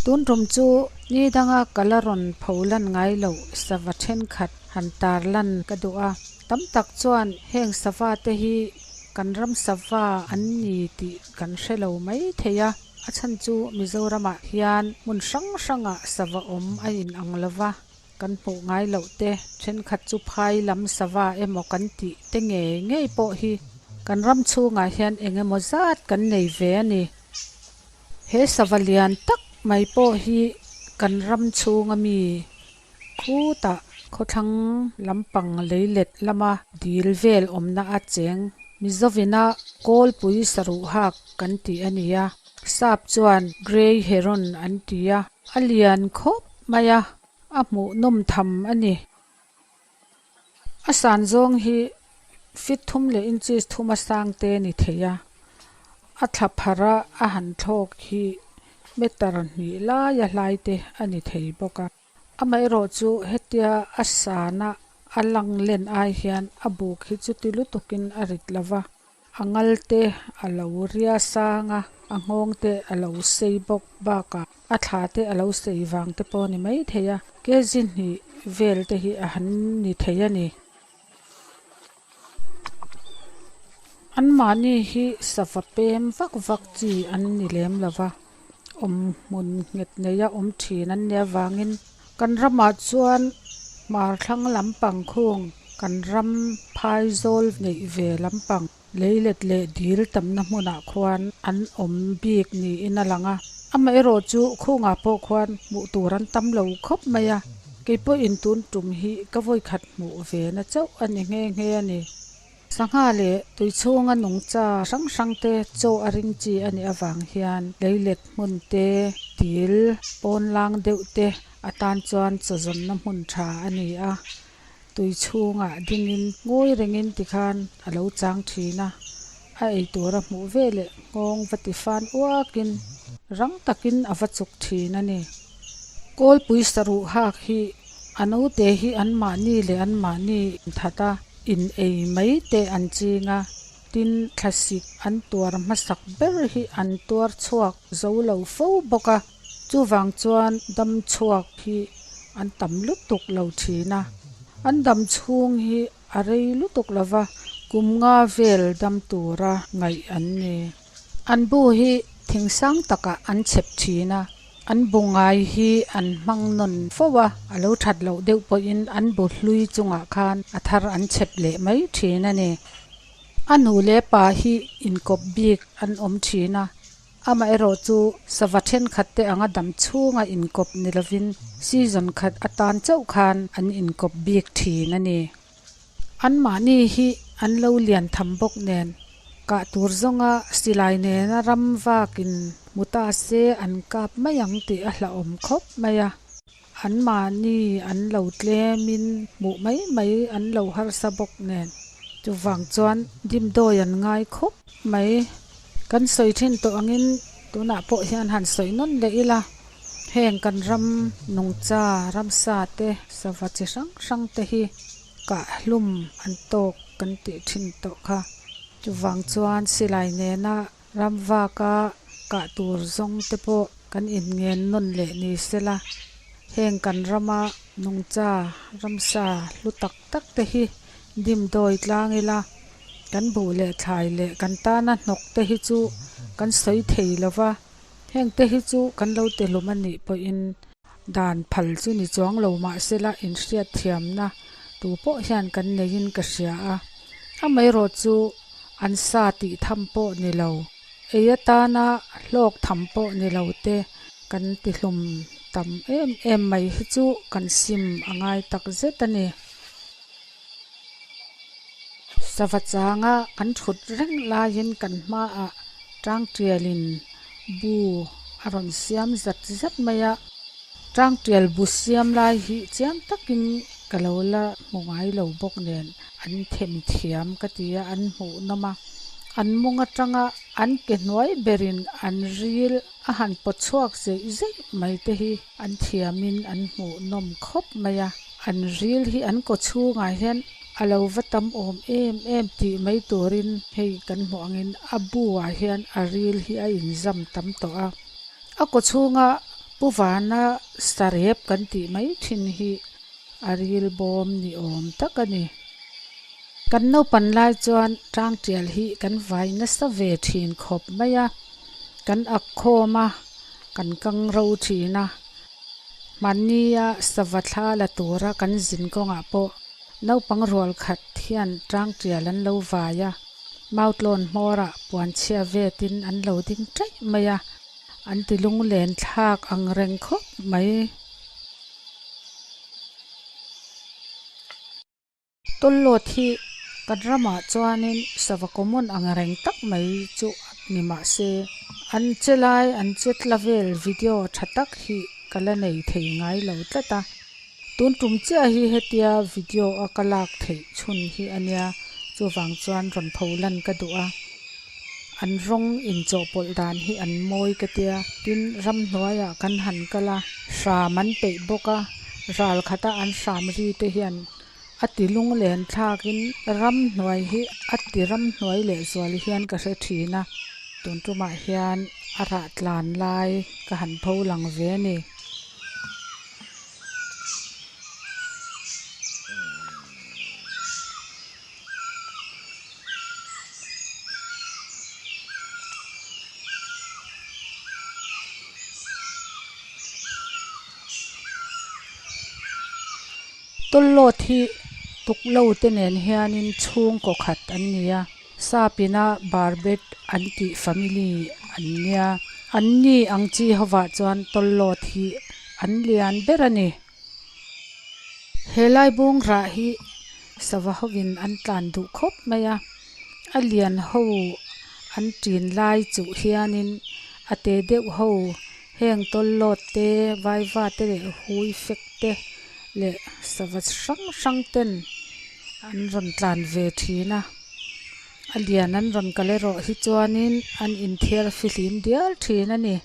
Tun tum chu ni danga ka la rawn pho lan ngai loh sava thenkhat han tar lan ka duh a. Tam tak chuan heng sava te hi kan ram sava an ni tih kan hre lo mai thei a. A chhan chu Mizoramah hian hmun hrang hrangah sava awm a inang lo va, kan hmuh ngai loh te thenkhat chu phai lam sava emaw kan tih te ngei ngei pawh hi kan ram chhungah hian eng emaw zat kan nei ve a ni. He sava lian tak mai pawh hi kan ram chhunga mi khutah khawthlang lampang leilet lama dil vel awmna a cheng Mizovina kawlpui saruh hak kan tih a ni a, sap chuan grey heron an ti a, a lian khawp mai a, a hmuhnawm tham a ni. A san zawng hi feet thum leh inches thuma sang te a ni thei a, a thla phara a han thlawk hi meter hnih laia hlai te a ni thei bawk a. Amaherawh chu hetia a sana a lang len ai hian a buk hi chuti lutukin a rit lo va, a ngal te a lo ria sang a, a nghawng te a lo sei bawk bakah a thla te a lo sei vang te pawh a ni maithei a, kg hnih vel te hi a han ni thei a ni. Anmahni hi sava pem vak vak chi an ni lem lo va, awm hmun nghet neia awm thin an nih avangin kan ramah chuan hmar thlang lampang khung kan ram phai zawl neih ve lampang leilet leh dil tamna hmunah khuan an awm bik niin a lang a. Amaherawh chu khungah pawh khuan hmuh tur an tam lo khawp mai a, kei pawhin tun tum hi ka vawikhat hmuh ve na chauh a ni nghe nghe a ni. Sangha leh tui chhunga nungcha hrang hrang te chaw a ring chi a nih avang hian leilet hmun te, dil pawn lang deuh te atan chuan chaw zawnna hmun tha a ni a. Tui chhungah dingin ngawi rengin tikhan a lo chang thin a, a ei tur a hmuh ve leh nghawng va ti fan uakin rang takin a va chuk thin a ni. Kawlpui saruh hak hi a naute hi anmahni leh anmahni inthat a, in ei mai te an ching a, tin thlasik an tuar hmasak ber hi an tuar chhuak zo lo fo bawk a, chuvang chuan dam chhuak hi an tam lutuk lo thin a, an dam chhung hi a rei lutuk lo va, kum nga vel dam tura ngaih an ni. An bu hi thing sang takah an chhep thin a, an bu ngai hi an hmang nawn fo a, a lo that loh deuh pawhin an bu hlui chungah khan a thar an chhep leh mai thin a ni. A nu leh pa hi inkawp bik an awm thin a, amaherawh chu sava thenkhat te anga dam chhunga inkawp ni lovin season khat atan chauh khan an inkawp bik thin a ni. Anmahni hi an lo lian tham bawk nen, kah tur zawnga silai nena ram vakin hmu ta se an kap mai ang tih a hlauhawm khawp mai a. Anmahni an lo tlemin hmuh mai mai an lo harsa bawk nen, chuvang chuan dimdawi an ngai khawp mai. Kan sawi thin tawh angin tunah pawh hian han sawi nawn leh ila, heng kan ram nungcha, ramsa te, sava chi hrang hrang te hi kah hlum an tawk kan tih thin tawh kha. Chuvang chuan silai nena ram vaka kah tur zawng te pawh kan inngen nawn leh ni sela, heng kan rama nungcha, ramsa hlu tak tak te hi dimdawi tlang ila, Kan buh leh thlai leh kan tana hnawk te hi chu kan sawi thei lo va, heng te hi chu kan lo ti hlum a nih pawhin dan phal chu ni chuang lo mahsela inhriat thiamna tu pawh hian kan neiin ka hria a. Amaherawh chu an sa tih tham pawh ni lo, ei atana hlawk tham pawh ni lo te kan ti hlum tam em em mai hi chu kan sim a ngai tak zet a ni. Sava changa kan thut reng laiin kan hmaah tangtialin bu a rawn siam zat zat mai a, tangtial bu siam lai hi chiang takin ka lo la hmu ngai lo bawk nen an them thiam ka ti a, an hmuh nawm a, an mawng atanga an ke hnuai berin an ril a han pawt chhuak zeih zeih mai te hi an thiamin an hmuh nawm khawp mai a, an ril hi an kaw chhungah hian a lo va tam awm em em tih mai turin hei kan hmuh angin a bu ah hian a ril hi a inzam tam tawh a, a kaw chhunga Pu Vana sarep kan tih mai thin hi a ril bawm ni awm tak a ni. Kan naupan lai chuan tangtial hi kan vai nasa ve thin khawp mai a, kan ak khawm a, kan kang ro thin a. Mahnia sava thla la tura kan zin kawngah pawh naupang rual khat hian tangtial an lo vai a, mautlawn hmawrah puanchhia vetin an lo ding taih mai a, an ti lunglen thlak ang reng khawp mai. Tawllawt hi kan ramah chuanin sava common ang reng tak mai chu ni mah se, an che lai an che tla vel video tha tak hi ka la nei thei ngai lo tlat a. Tun tum chiah hi hetia video a ka lak theih chhun hi a nia, chuvang chuan rawn pho lan ka duh a. An rawng inchawhpawlh dan hi an mawi ka tia, tin ramhnuaiah kan han kal a, hram an peih bawk a, ral khata an hram ri te hian a ti lunglen thlakin ramhnuai hi a ti ramhnuai leh zual hian ka hre thin a, tun tumah hian a rah tlan lai ka han pho lang ve a ni. Tawllawt hi tuklo te nen hianin chhungkaw khat an ni a, sapina barbet an tih family an nia. An ni ang chi hovah chuan tawllawt hi an lian ber a ni. He lai bung rah hi sava hovin an tlan duh khawp mai a, a lian ho an tin lai chuh hianin a te deuh ho heng tawllawt te, vaiva te leh hui fek te leh sava hrang hrang ten an rawn tlan ve thin a, a lian an rawn kal erawh hi chuanin an inthiar fihlim dial thin a ni.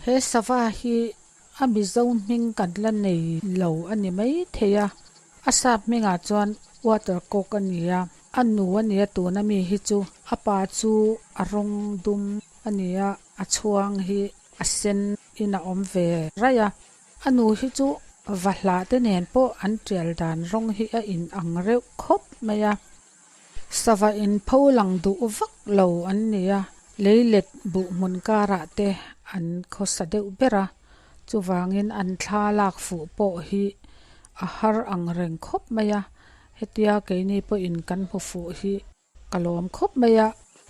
He sava hi a mizo hming kan la nei lo a ni mai thei a, a sap hmingah chuan water cock a ni a, a nu a ni a tuna mi hi chu a pa chu a rawng dum a ni a, a chhuang hi a sen in a awm ve raih a, a nu hi chu va hlah te nen pawh an tial dan rawng hi a in ang reuh khawp mai a. Sava in pho lang duh vak lo an ni a, leilet buh hmun karah te an khawsa deuh ber a, chuvangin an thla lak fuh pawh hi a har ang reng khawp mai a, hetia keini pawhin kan hmu fuh hi ka lawm khawp mai a,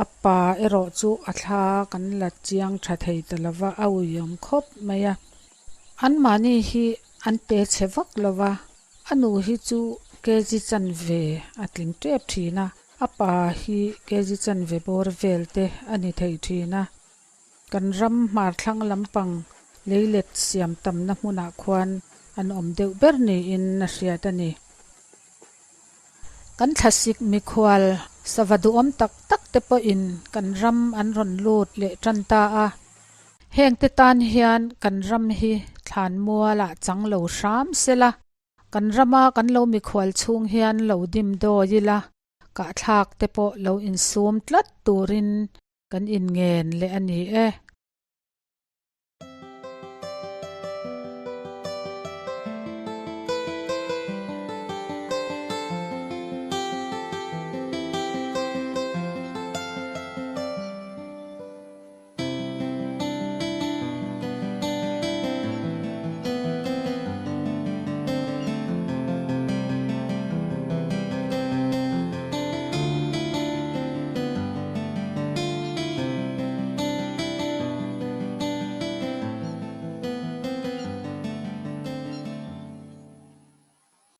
a pa erawh chu a thla kan la chiang tha thei ta lova a uiawm khawp mai a, anmahni hi an pe chhe vak lova. A nu hi chu kg chanve a tling tep thin a, a pa hi kg chanve bawr vel te a ni thei thin a. Kan ram hmar thlang lampang leilet siam tamna hmunah khuan an awm deuh ber niin a hriat a ni. Kan thlasik mikhual sava duhawm tak tak te pawhin kan ram an rawn lut leh tan ta a. Hengte tan hian kan ram hi thlan mualah chang lo hram sela, kan rama kan lo mikhual chhung hian lo dim dawi ila, kahthlak te pawh lo insum tlat turin kan inngen leh a ni e.